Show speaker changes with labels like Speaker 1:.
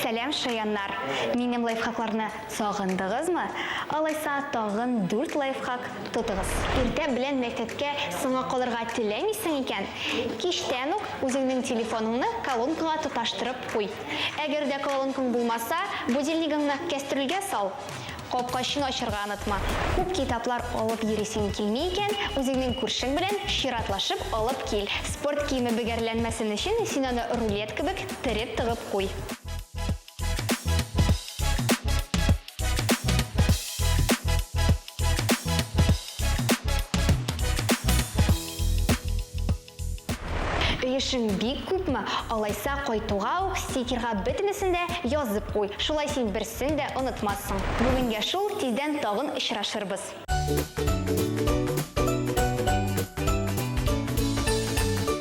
Speaker 1: Сәлам, шаяннар! Минем лайфхакларны сагындыгызмы? Алайса, тагын дүрт лайфхак тотыгыз. Иртә белән мәктәпкә соңга калырга теләмисең икән, кичтән үк үзеңнең телефоныңны колонкага тоташтырып куй. Әгәр дә колонкаң булмаса, будильнигыңны кәстрүлгә сал. Капкачын ачырга онытма. Күп китаплар алып йөрисең килми икән, үзеңнең күршең белән чиратлашып алып кил. Спорт киеме бөгәрләнмәсен өчен, син аны рулет кебек тереп тыгып куй. Өй эшең бик күпме? Алайса, кайтуга ук стикерга бөтенесен дә язып куй. Шулай син берсен дә онытмассың. Бүгенгә шул, тиздән тагын очрашырбыз.